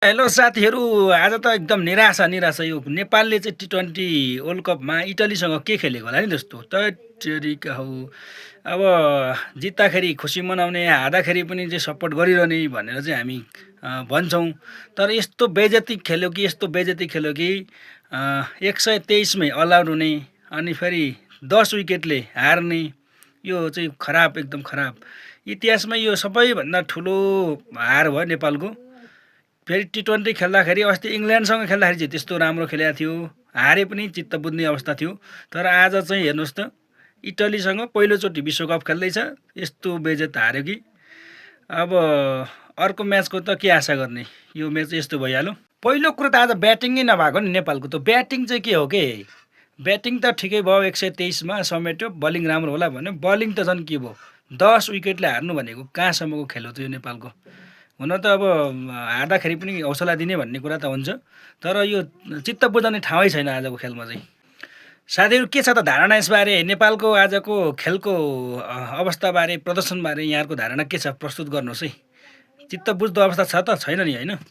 Hello साथीहरू, आज त एकदम निराशा निराशा यो नेपालले चाहिँ टी20 वर्ल्ड कपमा इटलीसँग के खेलेको होला नि जस्तो तरिका हो। अब जित्दाखेरि खुसी मनाउने, हार्दाखेरि पनि चाहिँ सपोर्ट गरिरहने भनेर चाहिँ हामी भन्छौँ। तर यस्तो बेइज्जती खेल्यो कि 123मै अलाउड हुने अनि फेरि 10 विकेटले हार्ने, यो चाहिँ खराब, एकदम खराब। इतिहासमा यो सबैभन्दा ठुलो हार भयो नेपालको। फेरि टी20 खेल्दाखेरि अस्ति इङ्ल्यान्डसँग खेल्दाखेरि चाहिँ त्यस्तो राम्रो खेलेको थियो, हारे पनि चित्त बुझ्ने अवस्था थियो। तर आज चाहिँ हेर्नुहोस् त, इटलीसँग पहिलोचोटि विश्वकप खेल्दैछ, यस्तो बेइज्जत हार्यो कि। अब अर्को म्याचको त के आशा गर्ने, यो म्याच यस्तो भइहाल्यो। पहिलो कुरो त आज ब्याटिङै नभएको नि नेपालको। त ब्याटिङ चाहिँ के हो के, ब्याटिङ त ठिकै भयो, 123मा समेट्यो। बलिङ राम्रो होला भन्यो, बलिङ त झन् के भयो, 10 विकेटले हार्नु भनेको कहाँसम्मको खेल हो त यो नेपालको। हुन त अब हार्दाखेरि पनि हौसला दिने भन्ने कुरा त हुन्छ, तर यो चित्त बुझाउने ठाउँै छैन आजको खेलमा चाहिँ। साथीहरू, के छ त धारणा यसबारे, नेपालको आजको खेलको अवस्थाबारे, प्रदर्शनबारे यहाँहरूको धारणा के छ, प्रस्तुत गर्नुहोस् है। चित्त बुझ्दो अवस्था छ त छैन नि, होइन?